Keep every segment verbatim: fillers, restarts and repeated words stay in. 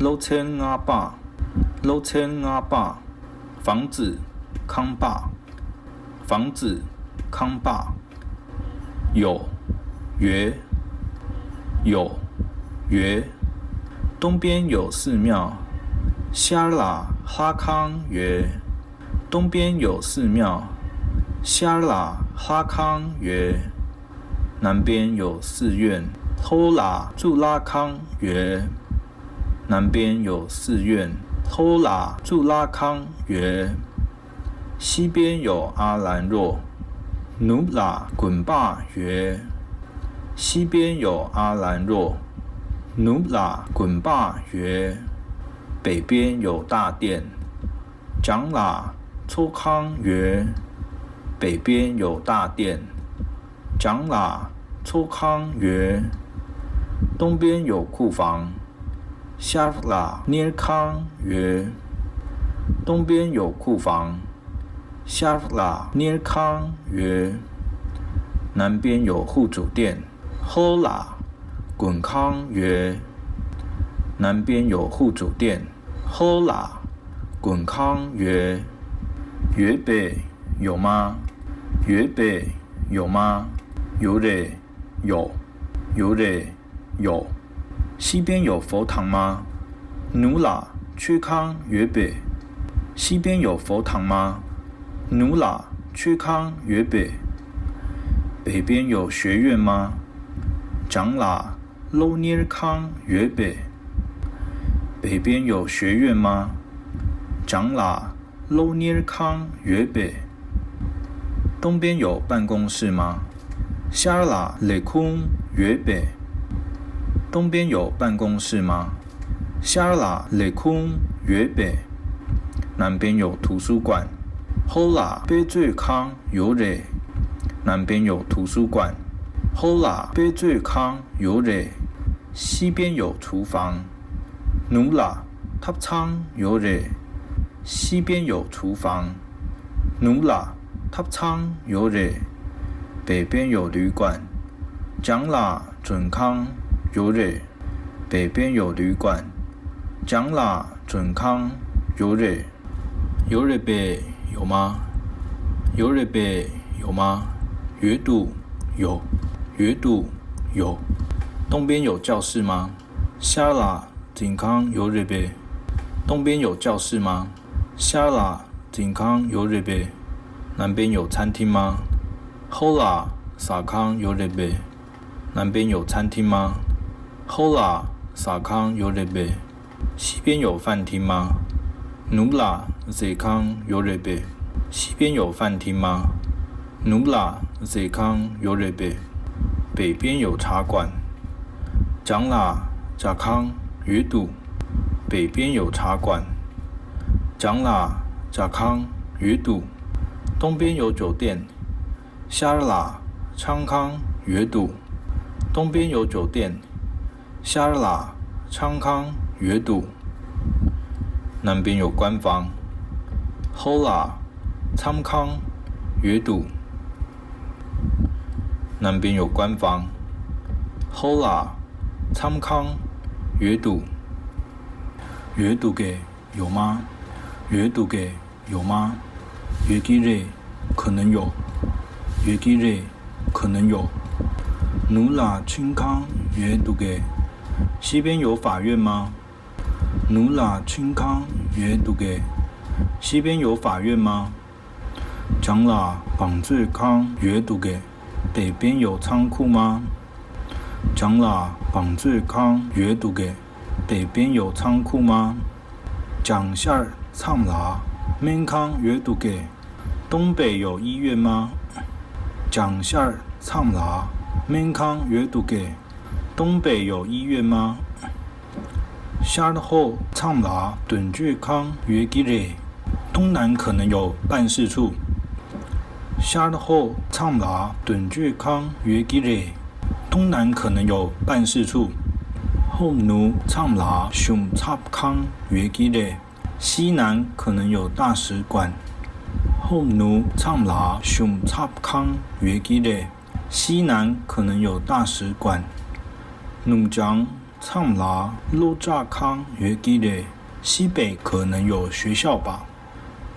ལོ་ཚན་ལྔ་པ། ལོ་ཚན་ལྔ་པ། 房子། ཁང་པ། 房子། ཁང་པ། 有། ཡོད། 有། ཡོད། 东边有寺庙། ཤར་ལ་ལྷ་ཁང་ཡོད། 东边有寺庙། ཤར་ལ་ལྷ་ཁང་ཡོད། 南边有寺院། ལྷོ་ལ་གཙུག་ལག་ཁང་ཡོད། 南边有寺院། ལྷོ་ལ་གཙུག་ལག་ཁང་ཡོད། 西边有阿兰若། ནུབ་ལ་དགོན་པ་ཡོད། 西边有阿兰若། ནུབ་ལ་དགོན་པ་ཡོད། 北边有大殿། བྱང་ལ་ཚོགས་ཁང་ཡོད། 北边有大殿། བྱང་ལ་ཚོགས་ཁང་ཡོད། 东边有库房། ཤར་ལ་གཉེར་ཁང་ཡོད། 东边有库房། ཤར་ལ་གཉེར་ཁང་ཡོད། 南边有户主店། ལྷོ་ལ་མགོན་ཁང་ཡོད། 南边有户主店། ལྷོ་ལ་མགོན་ཁང་ཡོད། ရွေး་ဘိုက်་ཡོད་མ། ရွေး་ဘိုက်་ཡོད་མ། 有རེད། 有། 有རེད། 有། 西边有佛堂吗？ ནུབ་ལ་མཆོད་ཁང་ཡོད་པས། 西边有佛堂吗？ ནུབ་ལ་མཆོད་ཁང་ཡོད་པས། 北边有学院吗？ བྱང་ལ་སློབ་གཉེར་ཁང་ཡོད་པས། 北边有学院吗？ བྱང་ལ་སློབ་གཉེར་ཁང་ཡོད་པས། 东边有办公室吗？ ཤར་ལ་ལས་ཁུངས་ཡོད་པས། 东边有办公室吗？ ཤར་ལ་ལས་ཁུངས་ཡོད་པས། 南边有图书馆། ལྷོ་ལ་དཔེ་མཛོད་ཁང་ཡོད་རེད། 南边有图书馆། ལྷོ་ལ་དཔེ་མཛོད་ཁང་ཡོད་རེད། 西边有厨房། ནུབ་ལ་ཐབ་ཚང་ཡོད་རེད། 西边有厨房། ནུབ་ལ་ཐབ་ཚང་ཡོད་རེད། 北边有旅馆། བྱང་ལ་མགྲོན་ཁང་ཡོད་རེད། 北边有旅馆། བྱང་ལ་མགྲོན་ཁང་ཡོད་རེད། 有རེད་པས། 有吗？ 有རེད་པས། 有吗？ ཡོད་འདུག 有། ཡོད་འདུག 有། 东边有教室吗？ ཤར་ལ་འཛིན་ཁང་ཡོད་རེད་པས། 东边有教室吗？ ཤར་ལ་འཛིན་ཁང་ཡོད་རེད་པས། 南边有餐厅吗？ ལྷོ་ལ་ཟ་ཁང་ཡོད་རེད་པས། 南边有餐厅吗？ ལྷོ་ལ་ཟ་ཁང་ཡོད་རེད་པས། 西边有饭厅吗？ ནུབ་ལ་ཟས་ཁང་ཡོད་རེད་པས། 西边有饭厅吗？ ནུབ་ལ་ཟས་ཁང་ཡོད་རེད་པས། 北边有茶馆། བྱང་ལ་ཇ་ཁང་ཡོད་འདུག 北边有茶馆། བྱང་ལ་ཇ་ཁང་ཡོད་འདུག 东边有酒店། ཤར་ལ་ཆང་ཁང་ཡོད་འདུག 东边有酒店། ཤར་ལ་ཆང་ཁང་ཡོད་འདུག 南边有关房། ལྷོ་ལ་མཚམས་ཁང་ཡོད་འདུག 南边有关房། ལྷོ་ལ་མཚམས་ཁང་ཡོད་འདུག་ཡོད་འདུག་གས། 有吗？ ཡོད་འདུག་གས། 有吗？ ཡོད་ཀྱི་རེད། 可能有། ཡོད་ཀྱི་རེད། 可能有། ནུབ་ལ་ཁྲིམས་ཁང་ཡོད་འདུག་གས། 西边有法院吗？ ནུབ་ལ་ཁྲིམས་ཁང་ཡོད་འདུག་གས། 西边有法院吗？ བྱང་ལ་བང་མཛོད་ཁང་ཡོད་འདུག་གས། 北边有仓库吗？ བྱང་ལ་བང་མཛོད་ཁང་ཡོད་འདུག་གས། 北边有仓库吗？ བྱང་ཤར་མཚམས་ལ་སྨན་ཁང་ཡོད་འདུག་གས། 东北有医院吗？ བྱང་ཤར་མཚམས་ལ་སྨན་ཁང་ཡོད་འདུག་གས། 东北有医院吗？ ཤར་ལྷོ་མཚམས་ལ་དོན་གཅོད་ཁང་ཡོད་ཀྱི་རེད། 东南可能有办事处། ཤར་ལྷོ་མཚམས་ལ་དོན་གཅོད་ཁང་ཡོད་ཀྱི་རེད། 东南可能有办事处། ལྷོ་ནུབ་མཚམས་ལ་གཞུང་ཚབ་ཁང་ཡོད་ཀྱི་རེད། 西南可能有大使馆། ལྷོ་ནུབ་མཚམས་ལ་གཞུང་ཚབ་ཁང་ཡོད་ཀྱི་རེད། 西南可能有大使馆། ནུབ་བྱང་ མཚམས་ལ་སློབ་གྲྭ་ཁང་ཡོད་ཀྱི་རེད། 西北可能有学校吧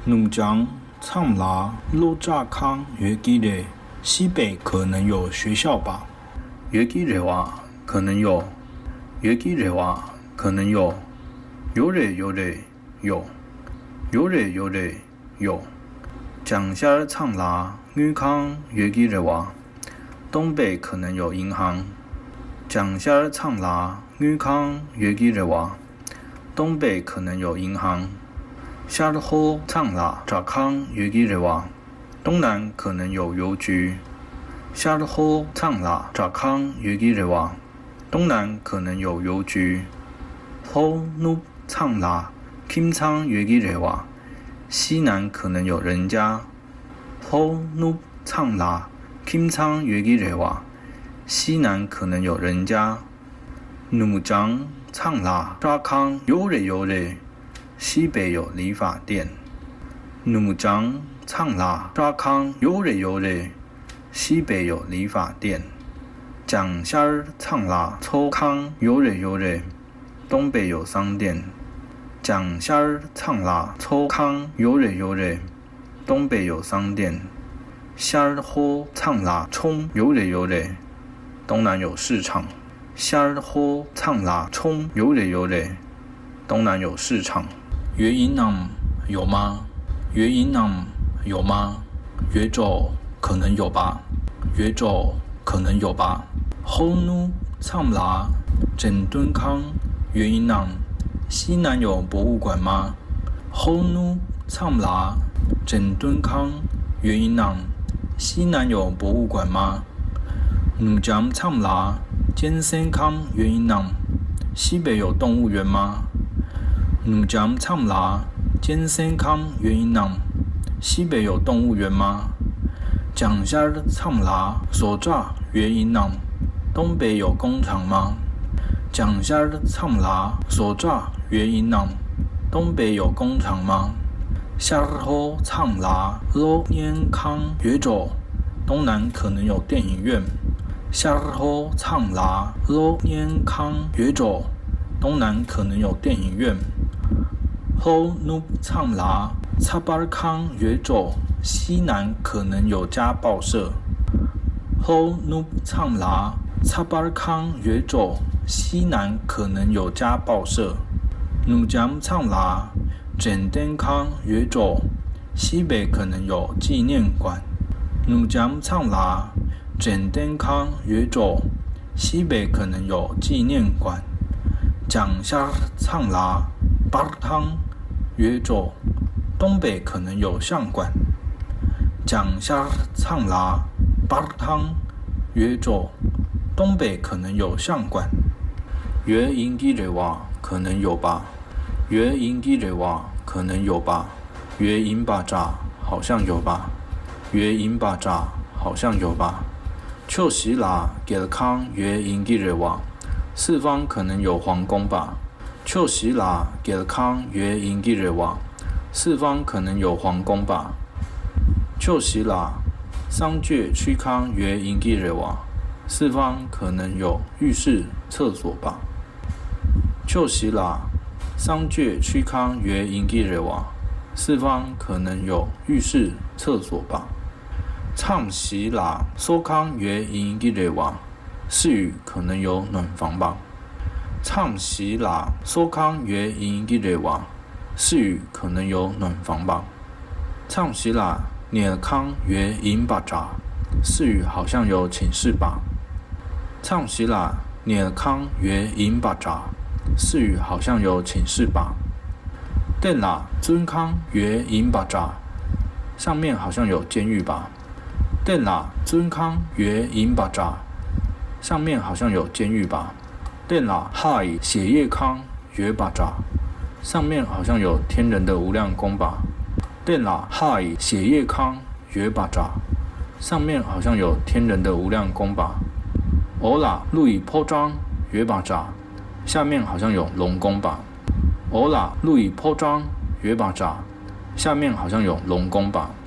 ། ནུབ་བྱང་མཚམས་ལ་སློབ་གྲྭ་ཁང་ཡོད་ཀྱི་རེད། 西北可能有学校吧། ཡོད་ཀྱི་རེད་བ། 可能有། ཡོད་ཀྱི་རེད་བ། 可能有། ཡོད་རེད། ཡོད་རེད། 有། 有རེད། 有རེད། 有། བྱང་ཤར་མཚམས་ལ་དངུལ་ཁང་ཡོད་ཀྱི་རེད་བ། 东北可能有银行། བྱང་ཤར་མཚམས་ལ་དངུལ་ཁང་ཡོད་ཀྱི་རེད་བ། 东北可能有银行། ཤར་ལྷོ་མཚམས་ལ་སྦྲག་ཁང་ཡོད་ཀྱི་རེད་བ། 东南可能有邮局། ཤར་ལྷོ་མཚམས་ལ་སྦྲག་ཁང་ཡོད་ཀྱི་རེད་བ། 东南可能有邮局། ལྷོ་ནུབ་མཚམས་ལ་ཁྱིམ་ཚང་ཡོད་ཀྱི་རེད་བ། 西南可能有人家། ལྷོ་ནུབ་མཚམས་ལ་ཁྱིམ་ཚང་ཡོད་ཀྱི་རེད་བ། 西南可能有人家། ནུབ་བྱང་མཚམས་ལ་སྦྲག་ཁང་ཡོད་རེད། ཡོད་རེད། 西北有理发店། ནུབ་བྱང་མཚམས་ལ་སྦྲག་ཁང་ཡོད་རེད། ཡོད་རེད། 西北有理发店། བྱང་ཤར་མཚམས་ལ་ཚོང་ཁང་ཡོད་རེད། ཡོད་རེད། 东北有商店། བྱང་ཤར་མཚམས་ལ་ཚོང་ཁང་ཡོད་རེད། ཡོད་རེད། 东北有商店། ཤར་ལྷོ་མཚམས་ལ་ཚོང་ཡོད་རེད། ཡོད་རེད། 东南有市场། ཤར་ལྷོ་མཚམས་ལ་ཚོང་ཡོད་རེད། ཡོད་རེད། 东南有市场། ཡོད་ཡིན་ནམ། 有吗། ཡོད་ཡིན་ནམ། 有吗། 有种可能有吧。 有种可能有吧。 ལྷོ་ནུབ་མཚམས་ལ་འགྲེམས་སྟོན་ཁང་ཡོད་ཡིན་ནམ། 西南有博物馆吗། ལྷོ་ནུབ་མཚམས་ལ་འགྲེམས་སྟོན་ཁང་ཡོད་ཡིན་ནམ། 西南有博物馆吗། ནུབ་བྱང་མཚམས་ལ་གཅན་གཟན་ཁང་ཡོད་ཡིན་ནམ། 西北有动物园吗། ནུབ་བྱང་མཚམས་ལ་གཅན་གཟན་ཁང་ཡོད་ཡིན་ནམ། 西北有动物园吗། བྱང་ཤར་མཚམས་ལ་བཟོ་གྲྭ་ཡོད་ཡིན་ནམ། 东北有工厂吗། བྱང་ཤར་མཚམས་ལ་བཟོ་གྲྭ་ཡོད་ཡིན་ནམ། 东北有工厂吗། ཤར་ལྷོ་མཚམས་ལ་གློག་བརྙན་ཁང་ཡོད་འགྲོ། 东南可能有电影院。 ཤར་ལྷོ་མཚམས་ལ་གློག་བརྙན་ཁང་ཡོད་འགྲོ། 东南可能有电影院。 ལྷོ་ནུབ་མཚམས་ལ་ཚགས་པར་ཁང་ཡོད་འགྲོ། 西南可能有家报社། ལྷོ་ནུབ་མཚམས་ལ་ཚགས་པར་ཁང་ཡོད་འགྲོ། 西南可能有家报社། ནུབ་བྱང་མཚམས་ལ་འགྲེམས་སྟོན་ཁང་ཡོད་འགྲོ། 西北可能有纪念馆། ནུབ་བྱང་མཚམས་ལ་འགྲེམས་སྟོན་ཁང་ཡོད་འགྲོ། 西北可能有纪念馆། བྱང་ཤར་མཚམས་ལ་པར་ཐང་ཡོད་འགྲོ། 东北可能有相馆། བྱང་ཤར་མཚམས་ལ་པར་ཐང་ཡོད་འགྲོ། 东北可能有相馆། ཡོད་ཡིན་གྱི་རེད་བ། 可能有吧། ཡོད་ཡིན་གྱི་རེད་བ། 可能有吧། ཡོད་ཡིན་པ་འདྲ། 好像有吧། ཡོད་ཡིན་པ་འདྲ། 好像有吧། ཕྱོགས་བཞི་ལ་རྒྱལ་ཁང་ཡོད་ཡིན་གྱི་རེད་བ། 四方可能有皇宫吧། ཕྱོགས་བཞི་ལ་རྒྱལ་ཁང་ཡོད་ཡིན་གྱི་རེད་བ། 四方可能有皇宫吧། ཕྱོགས་བཞི་ལ་གསང་སྤྱོད་ཆུས་ཁང་ཡོད་ཡིན་གྱི་རེད་བ། 四方可能有浴室、厕所吧། ཕྱོགས་བཞི་ལ་གསང་སྤྱོད་ཆུས་ཁང་ཡོད་ཡིན་གྱི་རེད་བ། 四方可能有浴室、厕所吧། མཚམས་བཞི་ལ་སོ་ཁང་ཡོད་ཡིན་གྱི་རེད་བ། 四域可能有暖房吧། མཚམས་བཞི་ལ་སོ་ཁང་ཡོད་ཡིན་གྱི་རེད་བ། 四域可能有暖房吧། མཚམས་བཞི་ལ་ཉལ་ཁང་ཡོད་ཡིན་པ་འདྲ། 四域好像有寝室吧། མཚམས་བཞི་ལ་ཉལ་ཁང་ཡོད་ཡིན་པ་འདྲ། 四域好像有寝室吧། སྟེང་ལ་བཙོན་ཁང་ཡོད་ཡིན་པ་འདྲ། 上面好像有监狱吧། སྟེང་ལ་བཙོན་ཁང་ཡོད་ཡིན་པ་འདྲ། 上面好像有监狱吧། སྟེང་ལ་ལྷ་ཡི་གཞལ་ཡས་ཁང་ཡོད་པ་འདྲ། 上面好像有天然的无量宫吧། སྟེང་ལ་ལྷ་ཡི་གཞལ་ཡས་ཁང་ཡོད་པ་འདྲ། 上面好像有天然的无量宫吧། འོག་ལ་ཀླུ་ཡི་ཕོ་བྲང་ཡོད་པ་འདྲ། 下面好像有龙宫吧། འོག་ལ་ཀླུ་ཡི་ཕོ་བྲང་ཡོད་པ་འདྲ། 下面好像有龙宫吧།